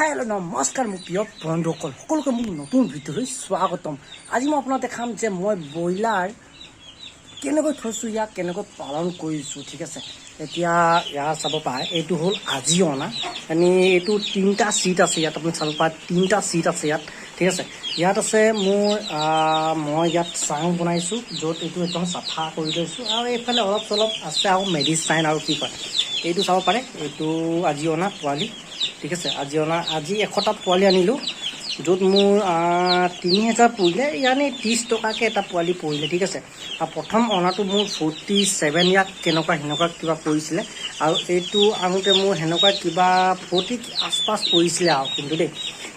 Hello' নমস্কাৰ মোৰ প্ৰিয় বন্ধুসকল, সকলোকে মোৰ নতুন ভিডিঅ'লৈ স্বাগতম। আজি মই আপোনাক দেখাম যে মই ব্ৰইলাৰ কেনেকৈ থৈছোঁ, ইয়াক কেনেকৈ পালন কৰিছোঁ। ঠিক আছে, এতিয়া ইয়াত চাব পাৰে, এইটো হ'ল আজি অনা। এনেই এইটো তিনিটা চিট আছে ইয়াত, আপুনি চাব পাৰে তিনিটা চিট আছে ইয়াত। ঠিক আছে, ইয়াত আছে মোৰ মই ইয়াত চাং বনাইছোঁ, য'ত এইটো একদম চাফা কৰি লৈছোঁ আৰু এইফালে অলপ চলপ আছে আৰু মেডিচাইন আৰু কি কয়, এইটো চাব পাৰে, এইটো আজি অনা পোৱালি। ঠিক আছে, আজি অনা, আজি 100টা পোৱালি আনিলোঁ, য'ত মোৰ 3000 পৰিলে, ইয়ানি 30 টকাকৈ এটা পোৱালি পৰিলে। ঠিক আছে, আৰু প্ৰথম অনাটো মোৰ 47 ইয়াত কেনেকুৱা সেনেকুৱা কিবা পৰিছিলে আৰু এইটো আনোতে মোৰ সেনেকুৱা কিবা 40 আচপাছ পৰিছিলে আৰু কিন্তু দেই,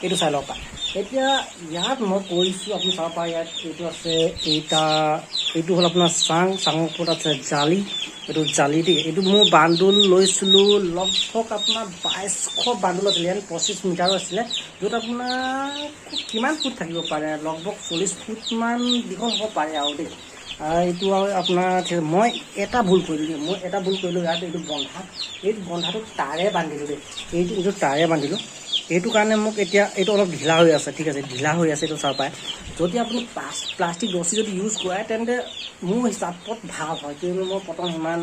এইটো চাই ল'ব পাৰে। এতিয়া ইয়াত মই কৰিছোঁ, আপুনি চাব পাৰে, ইয়াত এইটো আছে, এইটা এইটো হ'ল আপোনাৰ চাং, চাঙৰ ওপৰত আছে জালি, এইটো জালি দেই। এইটো মোৰ বান্দোল লৈছিলোঁ লগভগ আপোনাৰ 2200 বান্দোল আছিলে, ইয়াত 25 মিটাৰো আছিলে, য'ত আপোনাৰ কিমান ফুট থাকিব পাৰে, লগভগ 40 ফুটমান দীঘল হ'ব পাৰে আৰু দেই। এইটো আৰু আপোনাৰ মই এটা ভুল কৰিলোঁ দেই, মই এটা ভুল কৰিলোঁ ইয়াত, এইটো বন্ধা, এই বন্ধাটো তাৰে বান্ধিলোঁ দেই, এইটো তাৰে বান্ধিলোঁ। এইটো কাৰণে মোক এতিয়া এইটো অলপ ঢিলা হৈ আছে। ঠিক আছে, ঢিলা হৈ আছে, এইটো চাব পাৰে। যদি আপুনি প্লাষ্টিক ৰছী যদি ইউজ কৰে, তেন্তে মোৰ হিচাপত ভাল হয়, কিয়নো মই প্ৰথম সিমান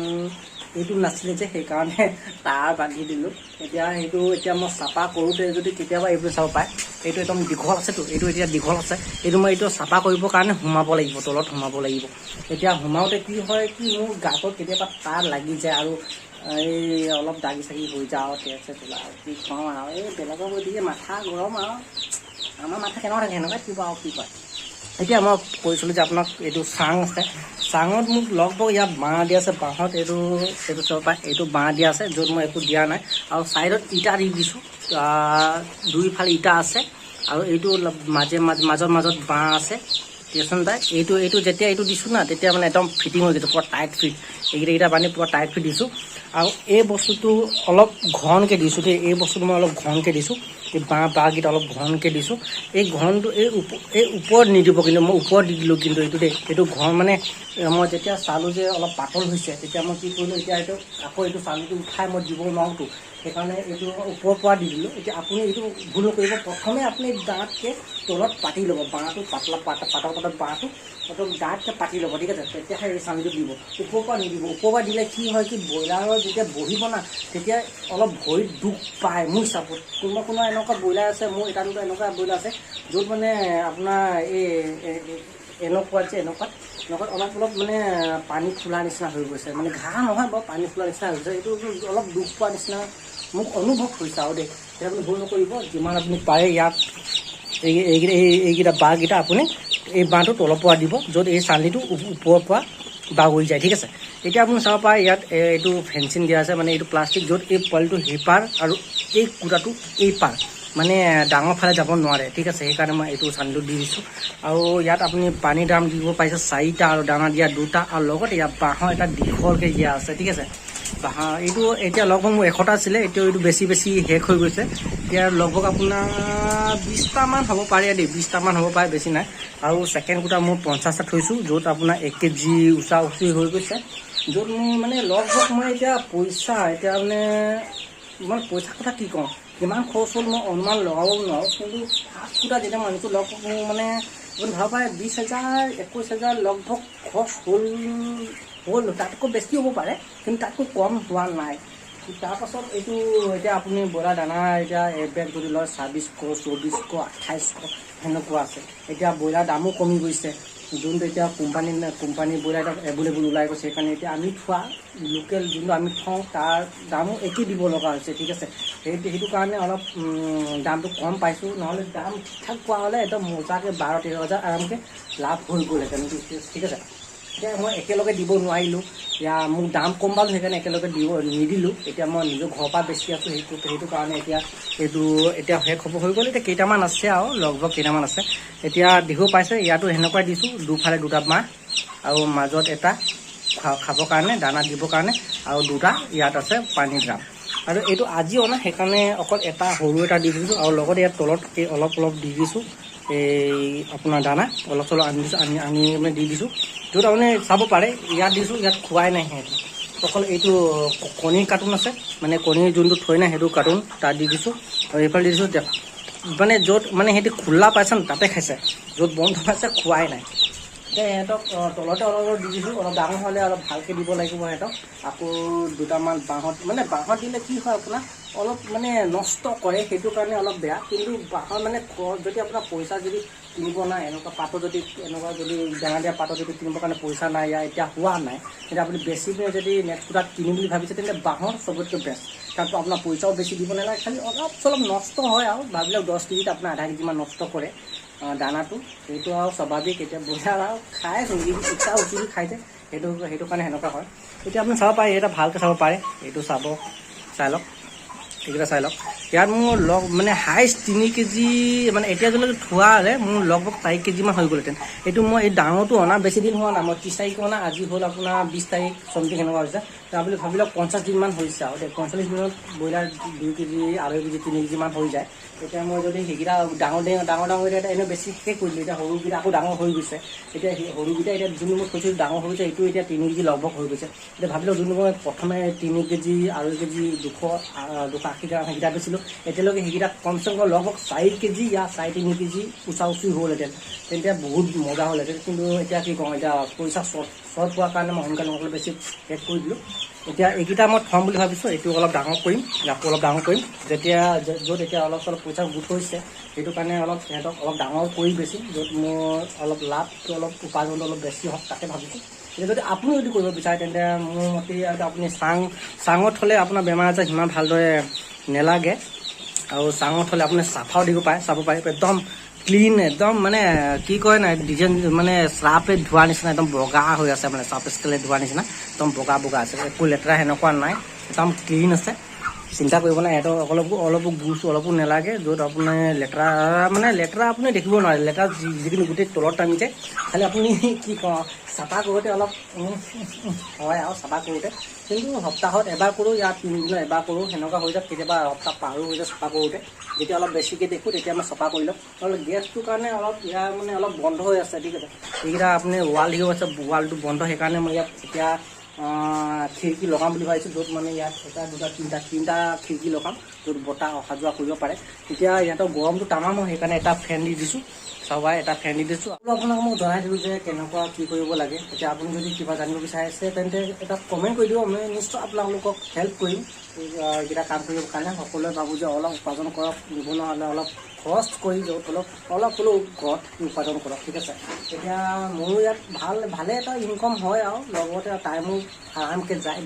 এইটো নাছিলে যে, সেইকাৰণে তাঁৰ বান্ধি দিলোঁ। এতিয়া সেইটো এতিয়া মই চাফা কৰোঁতে যদি কেতিয়াবা এইটো চাব পাৰে, এইটো একদম দীঘল আছেতো, এইটো এতিয়া দীঘল আছে, এইটো মই এইটো চাফা কৰিবৰ কাৰণে সোমাব লাগিব, তলত সোমাব লাগিব। এতিয়া সোমাওঁতে কি হয় কি, মোৰ গাটোত কেতিয়াবা তাঁৰ লাগি যায় আৰু এই অলপ দাগি চাগি হৈ যাওঁ, তেজ চেজ ওলাই আৰু কি কওঁ আৰু, এই বেলেগৰ দিয়ে মাথা গৰম আৰু আমাৰ মাথা কেনেকুৱা থাকে সেনেকুৱা কিবা আৰু কি কয়। এতিয়া মই কৈছিলোঁ যে আপোনাক এইটো চাং আছে, চাঙত মোক লগভগ ইয়াত বাঁহ দিয়া আছে, বাঁহত এইটো চাব পাৰে, এইটো বাঁহ দিয়া আছে, য'ত মই একো দিয়া নাই আৰু ছাইডত ইটা দি দিছোঁ, দুইফালে ইটা আছে আৰু এইটো মাজে মাজে মাজত মাজত বাঁহ আছে। দিয়াচোন তাই এইটো এইটো যেতিয়া এইটো দিছোঁ না, তেতিয়া মানে একদম ফিটিং হৈ গৈছে, পূৰা টাইট ফিট। এইকেইটা এইকেইটা বান্ধি পূৰা টাইট ফিট দিছোঁ আৰু এই বস্তুটো অলপ ঘনকৈ দিছোঁ দেই। এই বস্তুটো মই অলপ ঘনকৈ দিছোঁ, এই বাঁহকেইটা অলপ ঘনকৈ দিছোঁ। এই ঘনটো এই ওপৰত নিদিব, কিন্তু মই ওপৰত দি দিলোঁ কিন্তু এইটো দেই। এইটো ঘন মানে মই যেতিয়া চালোঁ যে অলপ পাতল হৈছে, তেতিয়া মই কি কৰিলোঁ, এতিয়া এইটো আকৌ এইটো চালিটো উঠাই মই দিব নোৱাৰোঁতো, সেইকাৰণে এইটো ওপৰৰ পৰা দি দিলোঁ। এতিয়া আপুনি এইটো ভুল নকৰিব। প্ৰথমে আপুনি ডাঠকৈ তলত পাতি ল'ব বাঁহটো, পাতলা পাতল পাতল বাঁহটো একদম ডাঠকৈ পাতি ল'ব। ঠিক আছে, তেতিয়াহে এই চালিটো দিব, ওপৰৰ পৰা নিদিব। ওপৰৰ পৰা দিলে কি হয় কি, ব্ৰইলাৰৰ যেতিয়া বহিব না, তেতিয়া অলপ ভৰিত দুখ পায়। মোৰ হিচাপত কোনোবা কোনোবা এনেকুৱা ব্ৰইলাৰ আছে, মোৰ এটা দুটা এনেকুৱা ব্ৰইলাৰ আছে, য'ত মানে আপোনাৰ এই এনেকুৱা যে এনেকুৱাত এনেকুৱাত অলপ অলপ মানে পানী ফুলা নিচিনা হৈ গৈছে, মানে ঘাঁহ নহয় বাৰু, পানী ফুলা নিচিনা হৈ গৈছে। এইটো অলপ দুখ পোৱা নিচিনা মোক অনুভৱ হৈছে আৰু দেই। এতিয়া আপুনি ভুল নকৰিব, যিমান আপুনি পাৰে ইয়াত এইকেইটা বাঁহকেইটা আপুনি এই বাঁহটো তলৰ পৰা দিব, য'ত এই চালিটো ওপৰৰ পৰা বাগৰি যায়। ঠিক আছে, এতিয়া আপুনি চাব পাৰে ইয়াত এইটো ফেঞ্চিং দিয়া আছে, মানে এইটো প্লাষ্টিক, য'ত এই পোৱালিটো সেইপাৰ আৰু এই কুটাটো এই পাৰ, মানে ডাঙৰ ফালে যাব নোৱাৰে। ঠিক আছে, সেইকাৰণে মই এইটো চালিটো দি দিছোঁ। আৰু ইয়াত আপুনি পানী ড্ৰাম দিব পাৰিছে চাৰিটা আৰু দানা দিয়া দুটা আৰু লগতে ইয়াত বাঁহৰ এটা দীঘলকৈ দিয়া আছে। ঠিক আছে, বাঁহৰ এইটো এতিয়া লগভগ মোৰ 100টা আছিলে, এতিয়া এইটো বেছি বেছি শেষ হৈ গৈছে। এতিয়া লগভগ আপোনাৰ 20টামান হ'ব পাৰে দেই, 20টামান হ'ব পাৰে, বেছি নাই। আৰু ছেকেণ্ড কুটা মোৰ 50টা থৈছোঁ, য'ত আপোনাৰ 1 কেজি উচা উচি হৈ গৈছে, য'ত মোৰ মানে লগভগ মই এতিয়া পইচা এতিয়া মানে মই পইচাৰ কথা কি কওঁ, কিমান খৰচ হ'ল মই অনুমান লগাব নোৱাৰোঁ। কিন্তু ফাৰ্ষ্ট কুটা যেতিয়া মই আনিছোঁ, লগভগ মোৰ মানে আপুনি ভাব পাৰে 20,000 21,000 লগভগ খৰচ হ'ল, তাতকৈ বেছি হ'ব পাৰে, কিন্তু তাতকৈ কম হোৱা নাই। তাৰপাছত এইটো এতিয়া আপুনি ব্ৰইলাৰ দানা এতিয়া এবেগ যদি লয়, 2600, 2400, 2800 সেনেকুৱা আছে। এতিয়া ব্ৰইলাৰ দামো কমি গৈছে, যোনটো এতিয়া কোম্পানী কোম্পানী ব্ৰইলাৰ এটা এভেইলেবল ওলাই গৈছে, সেইকাৰণে এতিয়া আমি থোৱা লোকেল যোনটো আমি থওঁ, তাৰ দামো একেই দিব লগা হৈছে। ঠিক আছে, সেইটো কাৰণে অলপ দামটো কম পাইছোঁ, নহ'লে দাম ঠিক ঠাক পোৱা হ'লে একদম মজাকৈ 12-13 হাজাৰ আৰামকৈ লাভ হৈ গ'লহেঁতেন। ঠিক আছে, এতিয়া মই একেলগে দিব নোৱাৰিলোঁ, এতিয়া মোক দাম কম পালোঁ, সেইকাৰণে একেলগে দিব নিদিলোঁ। এতিয়া মই নিজৰ ঘৰৰ পৰা বেচি আছোঁ, সেইটো কাৰণে এতিয়া এইটো এতিয়া শেষ হ'ব হৈ গ'ল। এতিয়া কেইটামান আছে আৰু লগভগ কেইটামান আছে। এতিয়া দেখিব পাইছে, ইয়াতো সেনেকুৱাই দিছোঁ, দুফালে দুটা বাঁহ আৰু মাজত এটা খাবৰ কাৰণে দানা দিবৰ কাৰণে আৰু দুটা ইয়াত আছে পানী ড্ৰাম। আৰু এইটো আজি অনা, সেইকাৰণে অকল এটা সৰু এটা দি দিছোঁ আৰু লগতে ইয়াত তলত এই অলপ অলপ দি দিছোঁ, এই আপোনাৰ দানা অলপ চলপ আনি দিছোঁ, আনি আনি মানে দি দিছোঁ, য'ত আপুনি চাব পাৰে ইয়াত দিছোঁ, ইয়াত খোৱাই নাই সিহঁতি। অকল এইটো কণীৰ কাৰ্টুন আছে, মানে কণীৰ যোনটো থৈ নাই সেইটো কাৰ্টুন তাত দি দিছোঁ। আৰু এইফালে দি দিছোঁ, মানে য'ত মানে সিহঁতি খোলা পাইছে ন তাতে খাইছে, য'ত বন্ধ পাইছে খোৱাই নাই। এতিয়া সিহঁতক তলতে অলপ অলপ দি দিছোঁ। অলপ ডাঙৰ হ'লে অলপ ভালকৈ দিব লাগিব সিহঁতক। আকৌ দুটামান বাঁহত, মানে বাঁহত দিলে কি হয় আপোনাৰ অলপ মানে নষ্ট কৰে, সেইটো কাৰণে অলপ বেয়া। কিন্তু বাঁহৰ মানে যদি আপোনাৰ পইচা যদি কিনিব নাই, এনেকুৱা পাতো যদি এনেকুৱা যদি দানা দিয়া পাতো যদি কিনিবৰ কাৰণে পইচা নাই, ইয়াৰ এতিয়া হোৱা নাই, তেতিয়া আপুনি বেছি পিনে যদি নেক্সট কোটাত কিনিম বুলি ভাবিছে, তেন্তে বাঁহৰ চবতকৈ বেষ্ট। তাতো আপোনাৰ পইচাও বেছি দিব নালাগে, খালি অলপ চলপ নষ্ট হয় আৰু ভাবি লওক 10 কেজিত আপোনাৰ আধা কেজিমান নষ্ট কৰে দানাটো, সেইটো আৰু স্বাভাৱিক। এতিয়া ব্ৰইলাৰ আৰু খাই ইচ্ছা উচুলি খাই যায়, সেইটো কাৰণে সেনেকুৱা হয়। এতিয়া আপুনি চাব পাৰে, এটা ভালকৈ চাব পাৰে, এইটো চাব, চাই লওক, এইকেইটা চাই লওক। ইয়াত মোৰ লগ মানে হাইষ্ট 3 কেজি, মানে এতিয়া যদি থোৱা হ'লে মোৰ লগভগ 4 কেজিমান হৈ গ'লহেঁতেন। এইটো মই এই ডাঙৰটো অনা বেছি দিন হোৱা নাই, মই 30 তাৰিখ অনা, আজি হ'ল আপোনাৰ 20 তাৰিখ চমথিং সেনেকুৱা হৈছে। তাৰ বুলি ভাবি লওক 50 দিনমান হৈছে আৰু দেই। 45 দিনত ব্ৰইলাৰ 2 কেজি, আঢ়ৈ কেজি, 3 কেজিমান হৈ যায়। এতিয়া মই যদি সেইকেইটা ডাঙৰ ডাঙৰ ডাঙৰকেইটা এনেই বেছি শেষ কৰি দিলোঁ, এতিয়া সৰুকেইটা আকৌ ডাঙৰ হৈ গৈছে। এতিয়া সেই সৰুকেইটা এতিয়া যোনটো মই থৈছিলোঁ ডাঙৰ হৈ গৈছে, এইটো এতিয়া 3 কেজি লগভগ হৈ গৈছে। এতিয়া ভাবি লওক যোনটো মই প্ৰথমে 3 কেজি, আঢ়ৈ কেজি, 280 গ্ৰাম সেইকেইটা বেচিলোঁ, এতিয়ালৈকে সেইকেইটা কমচে কম লগভগ 4 কেজি या 3.5 কেজি উচা উচি হ'লহেঁতেন, তেতিয়া বহুত মজা হ'লহেঁতেন। কিন্তু এতিয়া কি কওঁ, এতিয়া পইচা শ্বৰ্ট হোৱাৰ কাৰণে মই সোনকালে সোনকালে বেছি শেষ কৰি দিলোঁ। এতিয়া এইকেইটা মই থ'ম বুলি ভাবিছোঁ, এইটো অলপ ডাঙৰ কৰিম, আকৌ অলপ ডাঙৰ কৰিম যেতিয়া য'ত এতিয়া অলপ চলপ পইচা গোট হৈছে, সেইটো কাৰণে অলপ সিহঁতক অলপ ডাঙৰ কৰি বেচিম, য'ত মোৰ অলপ লাভটো অলপ উপাৰ্জনটো অলপ বেছি হওক তাকে ভাবিছোঁ। এতিয়া যদি আপুনি যদি কৰিব বিচাৰে তেন্তে মোৰ মতে আপুনি চাঙত থ'লে আপোনাৰ বেমাৰ আজাৰ সিমান ভালদৰে নেলাগে, আৰু চাঙত থ'লে আপুনি চাফাও দিব পাৰে, চাব পাৰে একদম ক্লিন, একদম মানে কি কয় নাই ডিজাইন, মানে চাৰ্ফে ধোৱা নিচিনা একদম বগা হৈ আছে, মানে চাৰ্ফ স্কেলে ধোৱা নিচিনা একদম বগা বগা আছে, একো লেতেৰা সেনেকুৱা নাই, একদম ক্লিন আছে। চিন্তা কৰিব নাই, সিহঁতক অলপো গোচ অলপো নালাগে, য'ত আপোনাৰ লেতেৰা মানে লেতেৰা আপুনি দেখিব নোৱাৰে, লেতেৰা যিখিনি গোটেই তলত নামি যায়। খালি আপুনি কি কওঁ চাফা কৰোঁতে অলপ হয় আৰু চাফা কৰোঁতে, কিন্তু সপ্তাহত এবাৰ কৰোঁ ইয়াত 3 দিনত এবাৰ কৰোঁ সেনেকুৱা হৈ যায়, কেতিয়াবা সপ্তাহ পাৰো হৈ যায় চাফা কৰোঁতে। যেতিয়া অলপ বেছিকৈ দেখোঁ তেতিয়া মই চাফা কৰি লওঁ। আৰু গেছটোৰ কাৰণে অলপ ইয়াৰ মানে অলপ বন্ধ হৈ আছে, ঠিক আছে। এইকেইটা আপুনি ৱাল দেখিব আছে, ৱালটো বন্ধ, সেইকাৰণে মই ইয়াত এতিয়া খিৰিকী লগাম বুলি ভাবিছোঁ, য'ত মানে ইয়াত এটা দুটা তিনিটা খিৰিকী লগাম, য'ত বতাহ অহা যোৱা কৰিব পাৰে। তেতিয়া ইহঁতৰ গৰমটো তামাম হয়, সেইকাৰণে এটা ফেন দি দিছোঁ, চাবাই এটা ফেন দি দিছোঁ। আৰু আপোনাক মই জনাই দিলোঁ যে কেনেকুৱা কি কৰিব লাগে। এতিয়া আপুনি যদি কিবা জানিব বিচাৰিছে তেন্তে এটা কমেণ্ট কৰি দিব, মই নিশ্চয় আপোনালোকক হেল্প কৰিম এইকেইটা কাম কৰিবৰ কাৰণে। সকলোৱে ভাবোঁ যে অলপ উপাৰ্জন কৰক, নিবনুৱা হ'লে অলপ খৰচ কৰি য'ত অলপ অলপ হ'লেও ঘৰত উপাৰ্জন কৰক, ঠিক আছে। এতিয়া মোৰো ইয়াত ভালে এটা ইনকম হয় আৰু লগতে টাইমো আৰামকৈ যায়।